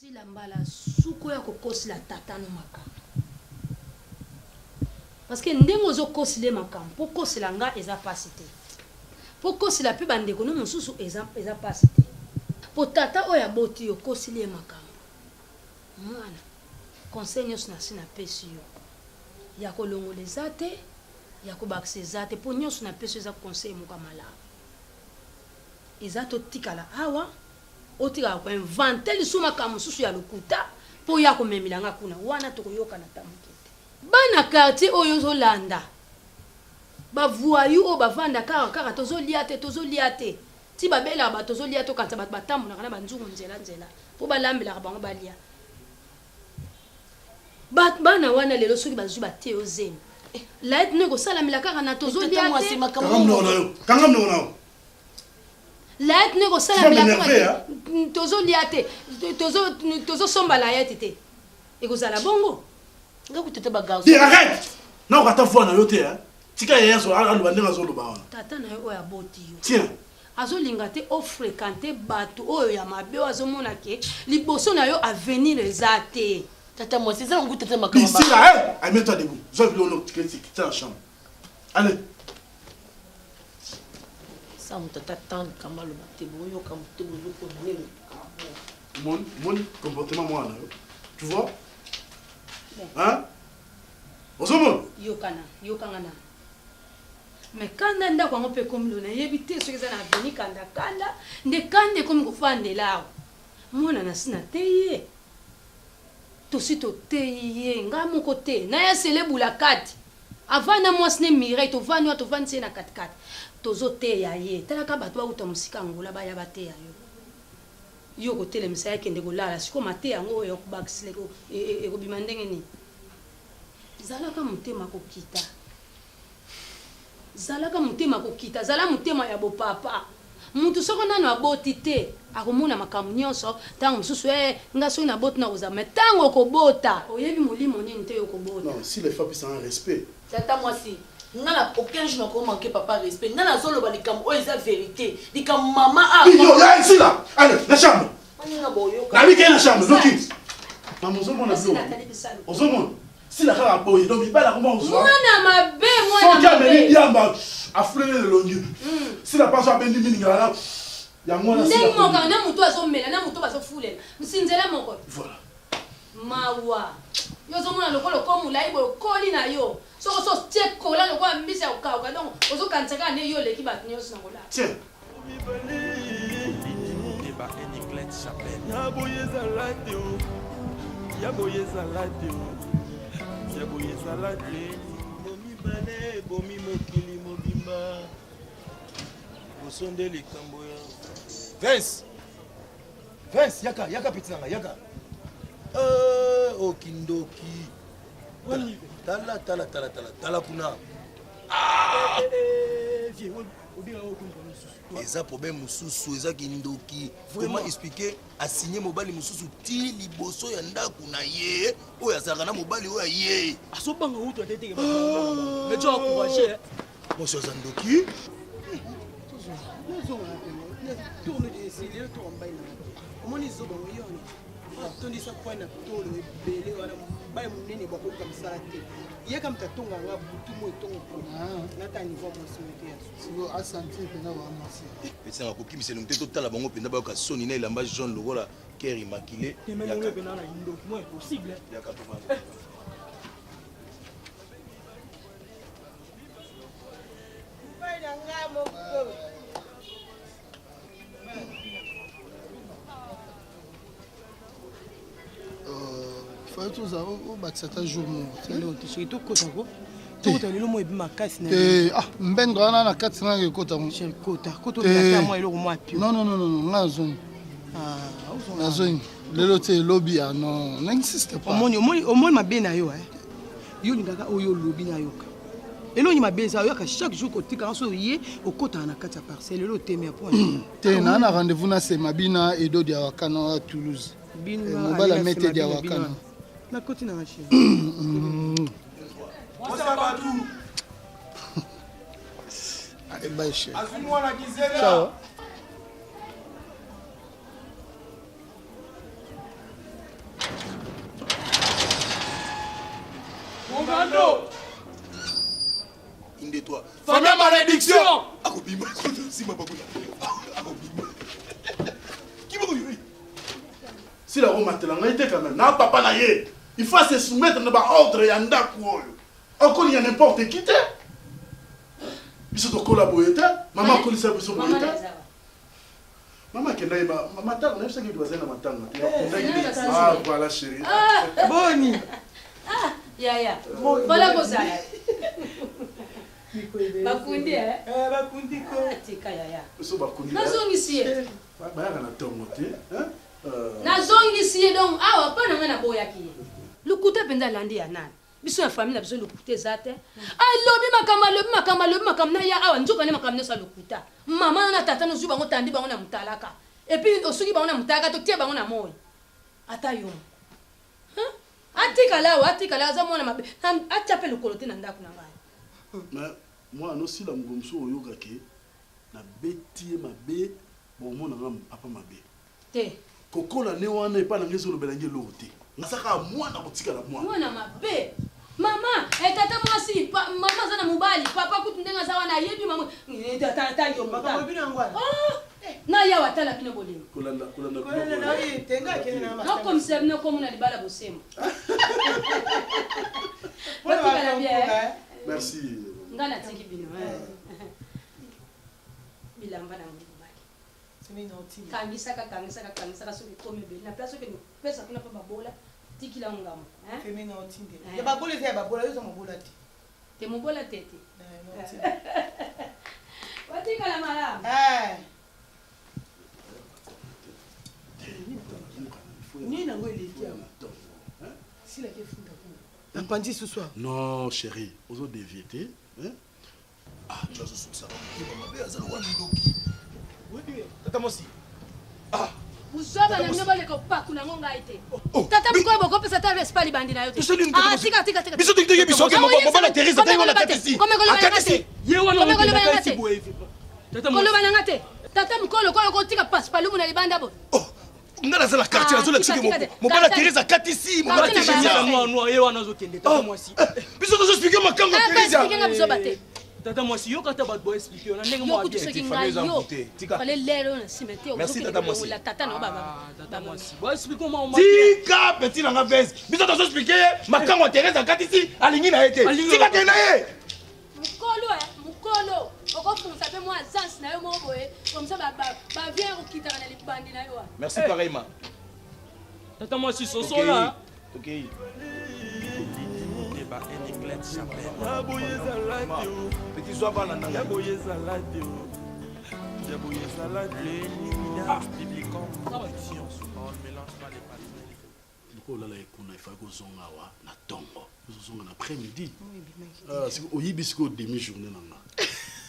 Sila mbala suka oya kokosela tata no makambo parce que ndenge ozo kosela ye makambo po okosela nga eza pasi te po okosela pe ba ndeko no mosusu eza eza pasi te po tata oyo aboti yo okoseli ye makambo mwana conseil nionso nasi na pesi yo ya kolongola eza te ya kobakisa eza te po nionso na pesi yo eza conseil moko ya malamu eza totikala awa Otikaka ko inventer lisusu makambo mosusu ya lokuta po oya komemela nga kuna, wana tokoyokana ata moke te. Bana quartier oyo ozo landa ba voyous oyo bavanda kaka kaka tozo lia te tozo lia te ti babelaka ba tozo lia te okanisa batu batambolaka na ba nzungu nzela nzela po balambelaka bango balia ba bana wana lelo soki bazui batie yo zemi light no ekosalamela kaka na tozo lia te. Kanga monoko na yo, kanga monoko na yo. Layette no ekosala bilaka tozo lia te tozo tozo somba layette te ekozala bongo. Nga kutu te ba garçon. Dis arrête! Nayoka ata voix na yo te hein. Tika yaya azo aloba ndenge azo loba wana. Tata na yo oyo aboti yo. Tiens. Azo linga te o frequenter batu oyo ya mabe oyo azo mona ke liboso na yo avenir eza te. Tata mwasi eza nango tata makambo. Bisila eh! Allez mets toi debout. Zwa biloko no tika na chambre. Allez. Sa moto ata temps likambo aloba te boyoka moto te bozokona nini. Mon mon comportement mwana na yo. Tu vois? Hein? Ozomona? Yokana, yokanga na. Mais kanda ndako yango mpe ekomi lo nayebi te soki eza na aveni kanda kanda nde kanda ekomi kofandela awa mwana nasi nateyi ye Tosi toteyi ye nga moko te na ya sele bulakati avant na mwasi ne Mireille tovandi wana tovandisi ye na kati kati tozo teya ye tala ka batu bawuta musika Angola baya bateya yo yo okotelemisa ye akende kolala sikoyo mateya yango oyo okobakisela ekobima ndenge nini zalaka motema kokita Zalaka motema kokita, zala motema ya bo papa. Mutu soko nanu aboti te akomona makambo nionso, tango mosusu eh nga soki naboti nakozala mais tango okobota oyebi molimo nini te yo okobota. Non sila il faut apesa nga respect. Tata mwasi nga na aucun jour nako manque papa respect nga nazo loba likambo oyo eza verite likambo mama a Yo ya sila allez na chambre. Baninga boyoka. Nabi kende na chambre noki. Mama ozomona biloko. Ozomona. Sila kaka boye donc mibali akoma kozwa mwana mabe mwana soki ameli diamba afuleli elongi hmm. sila paso abendi miningala na yango wana ndenge moko na moto azomela na moto bazofulela nzela moko voilà mawa yo ozomona lokola oko molai boye okoli na yo soki oso otie kola lokola mbisi ya kokauka donc ozokanisa kaka nde yo oleki bato nyonso na kolala Ya boye ezala te o Ya boye ezala te o Ya boye ezala te Bomibale ebomi mokili mobimba Liboso nde likambo ya Vince Vince yaka yaka petit na ngai yaka euh, oh kindoki tala tala tala tala tala kuna ah! eh, eh, eh, Eza problème mosusu eza kindoki. Comment expliquer asigne mobali mosusu ti liboso ya ndako na ye oyo azalaka na mobali oyo aye azobanga utu ate teke mais tu encouragé mwasi aza ndoki omoni zoba ngo yo atondisa kwai na tolo ebele wana mobali monene bakoluka misala te ye ka moto atonga nga butu moi tongo po ah. nata niveau mwasi oyo te ya sikoyo asentir mpenza ba mwasi pesi nanga kokimisa elongi te totala bango mpenza bayoka soni na elamba jaune lokola ker immaculé yaka tovanda fallait toza obakisa ata jour moko soki tokota ko tokota lelo moi ebi makasi te ah mbendre wana na kati nanga ekota kota kota ata mwa eloko mwa pio non non non non nga nazongi ah, nazongi lelo te elobi ah non n'insiste pas omoni omoni omoni mabe na yo eh yo olingaka oyo olobi nayoka elongi mabe eza oyaka chaque jour kotikaka so oye okotaka na kati ya parcelle lelo otemi ya point te naa na rendez-vous na sema bina edo diawakana ya toulouse eh, mobali amete diawakana nakoti na machine Bye, chef. Ciao. Mando. Une, deux, trois. Famille malédiction. Akobima. Sima bakuna. Akobima. Kiboko yo. Sila akomatela ngai te quand même. Na papa na ye. Il faut se soumettre na ba ordre ya ndako oyo. Okolinga n'importe qui te. Biso tokola boye te. Mama akolisa biso boye te. Mama akendaki ba matanga nayebisaki ete bazali na matanga te. Bakundaki. Ah voilà chérie. Boni. Ah yaya. Voilà kozala. Bakundi eh? Eh bakundi ko. Ah, tika yaya. Biso bakundi. Nazongisi ye. Bayaka na tongo te. Hein? Nazongisi ye donc awa mpo na ngai naboyaki ye. Lokuta mpenza alandi ya nani? Biso na famille na biso lokuta eza te. Alobi makambo alobi makambo alobi makambo na ya awa nzoka nde makambo nyonso ya lokuta. Mama na tata nozwi bango tandi bango na mutalaka. Et puis osuki bango na mutalaka totie bango na moi. Ata yo moko. Hein? Atikala awa atikala aza mwana mabe. Atia pe lokolo te na ndako na ngai. Mais mwana osila mokolo mosusu oyoka ke nabeti ye mabe bokomona nga papa mabe. Te. Kokola ne wana epai na ngai ezolobela ngai eloko te. Naza kaka mwana kotikala mwana. Mwana mabe. Mama, eh, tata mwasi, pa, mama aza na mobali, papa kutu ndenge aza wana ayebi mama. Eh, tata ata yo Makambo bino yango wana. Oh! Na yawa tala bino bolingo. Kolanda kolanda Kolanda na ye te ngai akende na matanga. Nakomisa bino komona libala bosembo. Pona Botikala bien. bakonkola, eh. Merci. Ngai natiki bino. Eh. Bilamba na ngo mobali. Kangisaka kangisaka kangisaka soki ekomi ebele na place okende kopesa kuna mpe babola tikila yango ngambo hein. Ya babola eza ya babola yo oza mobola te. Te mobola te te. Otikala malamu. Nini yango eleki awa? Sila ke funda kuna. Napanzi susu awa. Non chérie, ozo dévier te. Hein? Ah, tu azosukisaka motema mabe aza lokola ndoki. Tata mwasi. Ah. Buzoba na bino boleka kopakula yango ngai te. Oh, tata mokolo bokopesa ata respect libandi na yo te. Ah, tika tika tika. Biso toki biso ke mobala Therese atangi wana akatisi. Akatisi. Ye wana koloba na nga te. Koloba na nga te. Tata mokolo koyo kotika pasipalumu na libanda bo. Oh. Nga naza na quartier nazolakisa ke mobala Therese akatisi mobala Therese. Noir ye wana azokende tata mwasi. Biso tozo expliquer makambo ya Therese. Expliquer nga biso bate. Tata mwasi yoka ata bato ba expliquer yo na ndenge moko bien. Soki ngai yo. Fallait lelo na sima te Merci tata mwasi. La tata na baba. Tata mwasi. Ba expliquer ma Tika petit na nga veste. Biso tozo expliquer makambo ya Therese akatisi alingi na ye te. Tika te na ye. Mukolo eh, mukolo okofungisa pe mwa agence na yo moko boye comme ça ba ba ba viens okitaka na libandi na yo wana. Merci pareillement. Tata mwasi sosola. Tokei. Petit zwa bana na ngai. Lokola olalaki kuna, il fallait kozonga awa na tongo. Ozozonga na après midi. Ah, oyibi sikoyo demi journée na nga.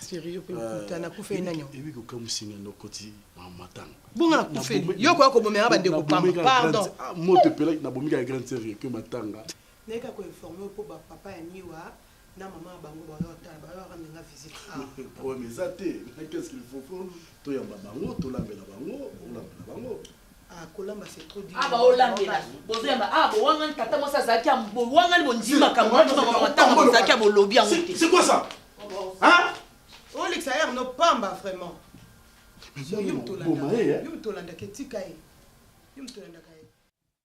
Sérieux pe lokuta nakufeli nani yango? Ebi kokamwisi nga nde okoti makambo matanga. Bonga nakufeli. Yo okoya kobomela nga bandeko pamba. Pardon. Ah, moto epelaki nabomi kaka grande sœur ke matanga. Nayeka ko informer yo po ba papa ya Niwa na mama na bango baoya kotala baoya rendre nga visite awa. Problème eza te. Qu'est-ce qu'il faut faut toyamba bango, tolambela bango, olambela bango. Ah kolamba c'est trop dur. Ah ba olambela. Bozo yamba ah bo wangani tata mwasi azalaki ya bo wangani bo ndimi makambo wana makambo matanga bozalaki ya bolobi yango te. C'est quoi ça? Hein? Olekisa heure no pamba vraiment. Yo moto olandaka. Yo moto olandaka etika ye. Yo moto olandaka.